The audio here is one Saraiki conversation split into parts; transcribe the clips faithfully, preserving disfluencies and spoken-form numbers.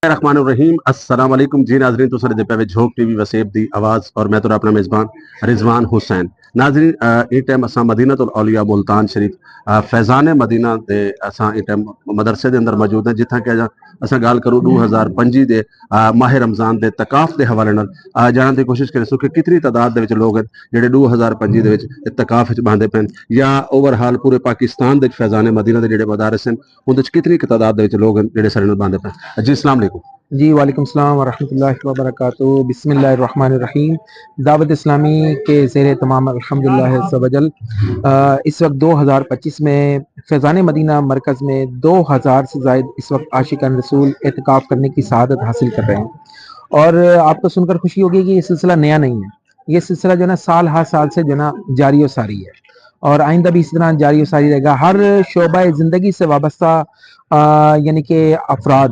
الرحمن الرحیم۔ السلام علیکم جی ناظرین، تساں ݙیہدے پئے وے جھوک ٹی وی وسیب دی آواز اور میں تہاݙا اپݨا میزبان رضوان حسین۔ ناظرین، آ، ایں ٹائم اساں مدینۃ الاولیاء ملتان شریف، آ، فیضان مدینہ دے اساں ایں ٹائم مدرسے دے اندر موجود ہیں، جتھاں کہ اساں ڳالھ کروں ݙو ہزار پنجی دے، آ، ماہ رمضان دے اعتکاف دے حوالے نال، آ، ڄاݨݨ دی کوشش کریسوں کہ کتنی تعداد دے وچ لوگ ہیں جڑے ݙو ہزار پنجی دے وچ اعتکاف وچ ٻاہندے پئے ہن، یا اوور آل پورے پاکستان دے وچ فیضان مدینہ دے جڑے مدارس ہیں، اُندے وچ کتنی کتعداد دے وچ لوگ ہن جڑے ساݙے نال ٻاہندے پئے ہن۔ جی، السلام علیکم۔ جی، وعلیکم السلام ورحمۃ اللہ وبرکاتہ۔ بسم اللہ الرحمن الرحیم۔ دعوت اسلامی کے زیر اہتمام الحمدللہ عز و جل، آ، اس وقت دو ہزار پچیس میں فیضان مدینہ مرکز میں دو ہزار سے زائد اس وقت عاشقان رسول اعتکاف کرنے کی سعادت حاصل کر رہے ہیں۔ اور آپ کو سن کر خوشی ہوگی کہ یہ سلسلہ نیا نہیں ہے، یہ سلسلہ جو ہے نا سال ہر سال سے جو ہے نا جاری و ساری ہے، اور آئندہ بھی اسی طرح جاری و ساری رہے گا۔ ہر شعبہ زندگی سے وابستہ، آ، یعنی کہ افراد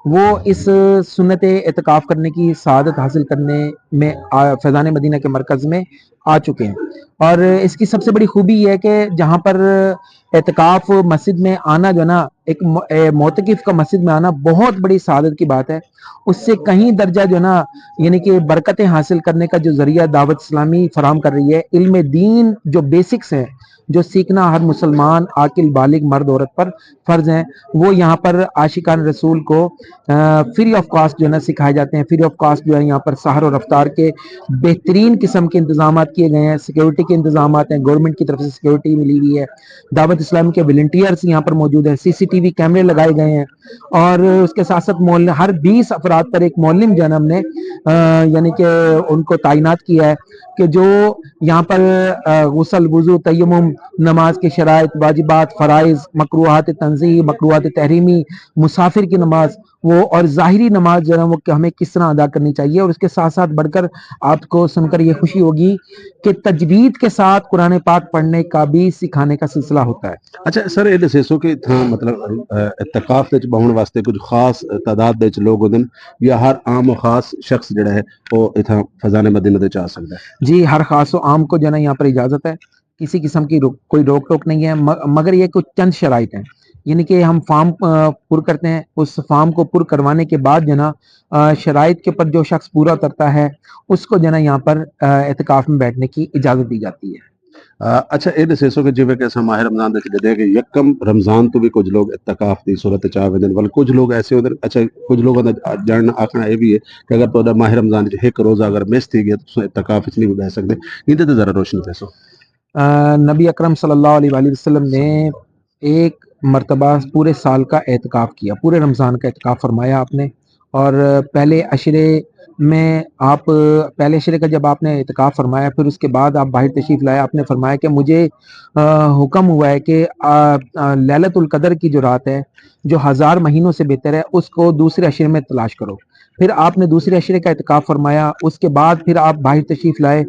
وہ اس سنت اعتکاف کرنے کی سعادت حاصل کرنے میں آ، فیضان مدینہ کے مرکز میں آ چکے ہیں۔ اور اس کی سب سے بڑی خوبی یہ ہے کہ جہاں پر اعتکاف مسجد میں آنا جو ہے نا، ایک م-، اے، معتکف کا مسجد میں آنا بہت بڑی سعادت کی بات ہے۔ اس سے کہیں درجہ جو ہے نا، یعنی کہ برکتیں حاصل کرنے کا جو ذریعہ دعوت اسلامی فراہم کر رہی ہے، علم دین جو بیسکس ہیں، جو سیکھنا ہر مسلمان عاقل بالغ مرد عورت پر فرض ہیں، وہ یہاں پر عاشقان رسول کو فری آف کاسٹ جو ہے نا سکھائے جاتے ہیں۔ فری آف کاسٹ جو ہے یہاں پر سحر اور افطار کے بہترین قسم کے انتظامات کیے گئے ہیں، سیکیورٹی کے انتظامات ہیں، گورنمنٹ کی طرف سے سیکیورٹی ملی ہوئی ہے، دعوت اسلامی کے والنٹیئرز یہاں پر موجود ہیں، سی سی ٹی وی کیمرے لگائے گئے ہیں، اور اس کے ساتھ ساتھ معلم، ہر بیس افراد پر ایک معلم جو ہے نا ہم نے، آ، یعنی کہ ان کو تعینات کیا ہے کہ جو یہاں پر، آ، غسل، وضو، تیمم، نماز کے شرائط، واجبات، فرائض، مکروہات تنزیہی، مکروہات تحریمی، مسافر کی نماز، وہ اور ظاہری نماز جو ہے نا وہ کہ ہمیں کس طرح ادا کرنی چاہیے، اور اس کے ساتھ ساتھ بڑھ کر آپ کو سن کر یہ خوشی ہوگی کہ تجوید کے ساتھ قرآن پاک پڑھنے کا بھی سکھانے کا سلسلہ ہوتا ہے۔ اچھا سر، یہ دسیسو کہ اتھاں مطلب، آ، اعتکاف دے وچ ٻہݨ واسطے کچھ خاص تعداد دے وچ لوگ ہوندن یا ہر عام و خاص شخص جڑا ہے وہ اتھاں فیضان مدینہ دے وچ آ سکدا ہے؟ جی، ہر خاص و عام کو جو ہے نا یہاں پر اجازت ہے، کسی قسم کی روک، کوئی روک ٹوک نہیں ہے، م-، مگر یہ کچھ چند شرائط ہیں، یعنی کہ ہم فارم، آ، پر کرتے ہیں، اس فارم کو پر کروانے کے بعد جو ہے نا، آ، شرائط کے اوپر جو شخص پورا اترتا ہے، اس کو جو ہے نا یہاں پر، آ، اعتکاف میں بیٹھنے کی اجازت دی جاتی ہے۔ آ، اچھا، یہ دسیسو کہ جیویں کہ اساں ماہ رمضان دے وچ ݙیہدے کہ یکم رمضان تو بھی کچھ لوگ اعتکاف دی صورت چ آ ویندن، ول کچھ لوگ ایسے ہوندن، اچھا، کچھ لوگوں دا جاننا آکھنا یہ بھی ہے کہ اگر تہاݙا ماہ رمضان وچ ایک روزہ اگر مس تھی گیا تو تساں اعتکاف وچ نہیں بھی بیٹھ سکدے، ایندے تے ذرا روشنی پیسو۔ آ، نبی اکرم صلی اللہ علیہ وآلہ وسلم نے ایک مرتبہ پورے سال کا اعتکاف کیا، پورے رمضان کا اعتکاف فرمایا آپ نے۔ اور پہلے عشرے میں آپ، پہلے عشرے کا جب آپ نے اعتکاف فرمایا، پھر اس کے بعد آپ باہر تشریف لائے، آپ نے فرمایا کہ مجھے، آ، حکم ہوا ہے کہ، آ، آ، لیلۃ القدر کی جو رات ہے، جو ہزار مہینوں سے بہتر ہے، اس کو دوسرے عشرے میں تلاش کرو۔ پھر آپ نے دوسرے عشرے کا اعتکاف فرمایا، اس کے بعد پھر آپ باہر تشریف لائے،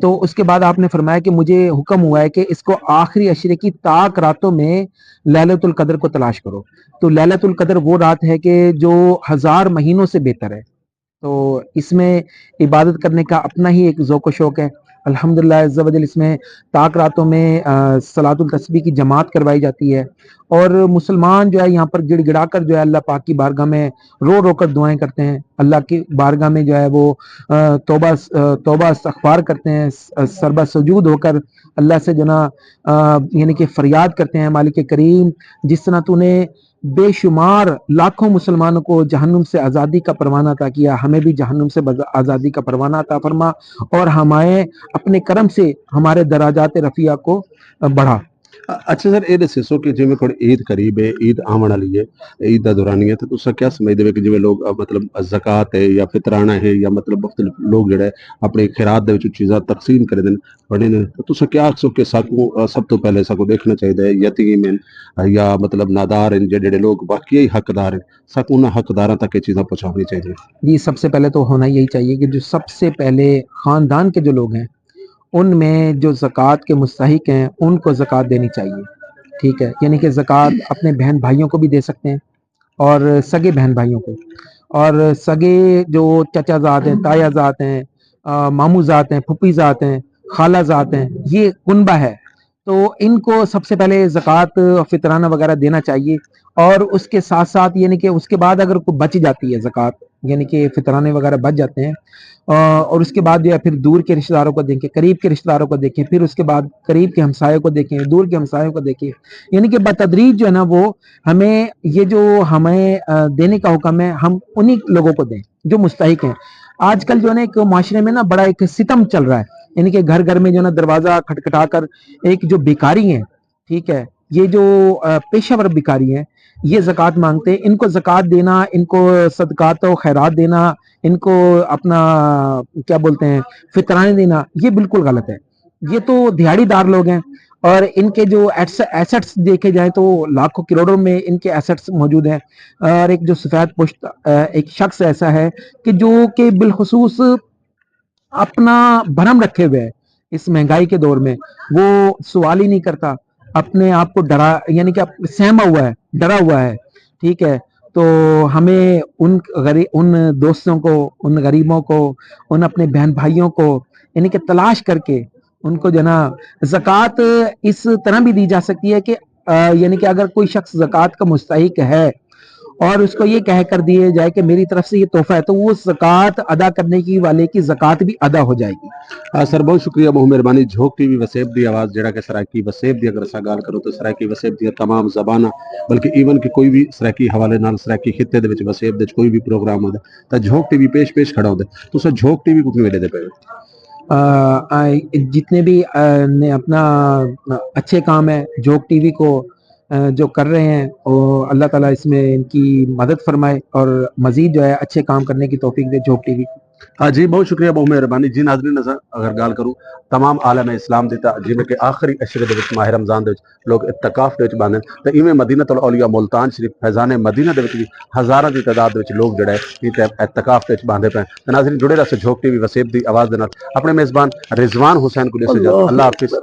تو اس کے بعد آپ نے فرمایا کہ مجھے حکم ہوا ہے کہ اس کو آخری عشرے کی تاک راتوں میں لیلۃ القدر کو تلاش کرو۔ تو لیلۃ القدر وہ رات ہے کہ جو ہزار مہینوں سے بہتر ہے۔ تو اس میں عبادت کرنے کا اپنا ہی ایک ذوق و شوق ہے۔ الحمدللہ عز و جل اس میں تاک راتوں میں، آ، صلاۃ التسبیح کی جماعت کروائی جاتی ہے، اور مسلمان جو ہے یہاں پر گڑ گڑا کر جو ہے اللہ پاک کی بارگاہ میں رو رو کر دعائیں کرتے ہیں، اللہ کی بارگاہ میں جو ہے وہ، آ، توبہ، آ، توبہ استغفار کرتے ہیں، س-، سربا سجود ہو کر اللہ سے جو نا، آ، یعنی کہ فریاد کرتے ہیں، مالک کریم، جس طرح تو نے بے شمار لاکھوں مسلمانوں کو جہنم سے آزادی کا پروانہ عطا کیا، ہمیں بھی جہنم سے بز-، آزادی کا پروانہ عطا فرما، اور ہمیں اپنے کرم سے ہمارے دراجات رفیع کو، آ، بڑھا۔ اچھا سر، یہ دسیسو کہ جیویں ہن عید قریب ہے، عید آوݨ والی ہے، عید دا دورانیہ ہے، تو تساں کیا سمجھدے ہو کہ جیویں لوگ، آ، مطلب زکوٰۃ ہے یا فطرانہ ہے یا مطلب مختلف لوگ جڑے اپنے خیرات دے وچ چیزاں تقسیم کریندن، ونڈیندن، تو تساں کیا آکھسو کہ ساکوں، آ، سب تو پہلے ساکوں ݙیکھݨا چاہیدا ہے یتیم ہن، آ، یا مطلب نادار ہن، جے جڑے لوگ واقعی حقدار ہن، ساکوں انہاں حقداراں تک یہ چیزاں پہنچاوݨی چاہیدیاں؟ جی، سب سے پہلے تو ہونا یہی چاہیے کہ جو سب سے پہلے خاندان کے جو لوگ ہیں، ان میں جو زکوٰۃ کے مستحق ہیں، ان کو زکوٰۃ دینی چاہیے، ٹھیک ہے؟ یعنی کہ زکوٰۃ اپنے بہن بھائیوں کو بھی دے سکتے ہیں، اور سگے بہن بھائیوں کو، اور سگے جو چچا زاد ہیں، تایا زاد ہیں، آ، ماموں زاد ہیں، پھپھی زاد ہیں، خالہ زاد ہیں، یہ کنبہ ہے، تو ان کو سب سے پہلے زکوٰۃ، فطرانہ وغیرہ دینا چاہیے۔ اور اس کے ساتھ ساتھ، یعنی کہ اس کے بعد اگر کوئی بچ جاتی ہے زکوٰۃ، یعنی کہ فطرانے وغیرہ بچ جاتے ہیں، آ، اور اس کے بعد جو ہے پھر دور کے رشتہ داروں کو دیکھیں، قریب کے رشتہ داروں کو دیکھیں، پھر اس کے بعد قریب کے ہمسایوں کو دیکھیں، دور کے ہمسایوں کو دیکھیں۔ یعنی کہ بتدریج جو ہے نا، وہ ہمیں یہ جو ہمیں آ، دینے کا حکم ہے، ہم انہی لوگوں کو دیں جو مستحق ہیں۔ آج کل جو ہے نا، ایک معاشرے میں نا بڑا ایک ستم چل رہا ہے، یعنی کہ گھر گھر میں جو ہے نا، دروازہ کھٹکھٹا کر ایک جو بھکاری ہیں، ٹھیک ہے، یہ جو آ، پیشہ ور بھکاری ہیں، یہ زکوٰۃ مانگتے ہیں۔ ان کو زکوٰۃ دینا، ان کو صدقات و خیرات دینا، ان کو اپنا، کیا بولتے ہیں، فطرانے دینا، یہ بالکل غلط ہے۔ یہ تو دیہاڑی دار لوگ ہیں، اور ان کے جو ایٹس-، ایسٹس دیکھے جائیں تو لاکھوں کروڑوں میں ان کے ایسٹس موجود ہیں۔ اور ایک جو سفید پشت، آ، ایک شخص ایسا ہے کہ جو کہ بالخصوص اپنا بھرم رکھے ہوئے ہے اس مہنگائی کے دور میں، وہ سوال ہی نہیں کرتا، اپنے آپ کو ڈرا، یعنی کہ اپ-، سہما ہوا ہے، ڈرا ہوا ہے، ٹھیک ہے۔ تو ہمیں ان غری-، ان دوستوں کو، ان غریبوں کو، ان اپنے بہن بھائیوں کو، یعنی کہ تلاش کر کے ان کو جو ہے نا، زکوٰۃ اس طرح بھی دی جا سکتی ہے کہ، آ، یعنی کہ اگر کوئی شخص زکوٰۃ کا مستحق ہے اور اس کو یہ کہہ کر دیے جائے کہ میری طرف سے یہ تحفہ ہے، تو وہ زکوٰۃ ادا کرنے کی والے کی زکوٰۃ بھی ادا ہو جائے گی۔ آ، سر، بہت شکریہ، بہت مہربانی۔ جھوک ٹی وی وسیب دی آواز، جڑا کہ سرائیکی وسیب دی اگر اساں ڳالھ کروں تو سرائیکی وسیب دیاں تمام زباناں، بلکہ ایون کہ کوئی بھی سرائیکی حوالے نال سرائیکی خطے دے وچ وسیب دے وچ کوئی بھی پروگرام ہوندا، تاں جھوک ٹی وی پیش پیش کھڑا ہوندا۔ تساں جھوک ٹی وی کو کیویں ݙیہدے پئے ہو؟ آ، آ، جتنے بھی، آ، نے اپنا، آ، اچھے کام ہے، جھوک ٹی وی کو، آ، جو کر رہے ہیں، وہ اللہ تعالیٰ اس میں ان کی مدد فرمائے اور مزید جو ہے اچھے کام کرنے کی توفیق دے جھوک ٹی وی کو۔ ہاں جی، بہت شکریہ، بہت مہربانی۔ جی ناظرین، اساں اگر ڳالھ کروں تمام عالم اسلام دی، تاں جیویں کہ آخری عشرے دے وچ، ماہ رمضان دے وچ لوگ اعتکاف دے وچ ٻاہندے ہن، تے ایویں مدینۃ الاولیاء ملتان شریف فیضان مدینہ دے وچ بھی ہزاراں دی تعداد دے وچ لوگ جڑے ہیں اعتکاف دے وچ ٻاہندے پئے ہن۔ تے ناظرین، جڑے رہسو جھوک ٹی وی وسیب دی آواز دے نال۔ اپنے میزبان رضوان حسین کو ݙیسو اجازت۔ اللہ حافظ۔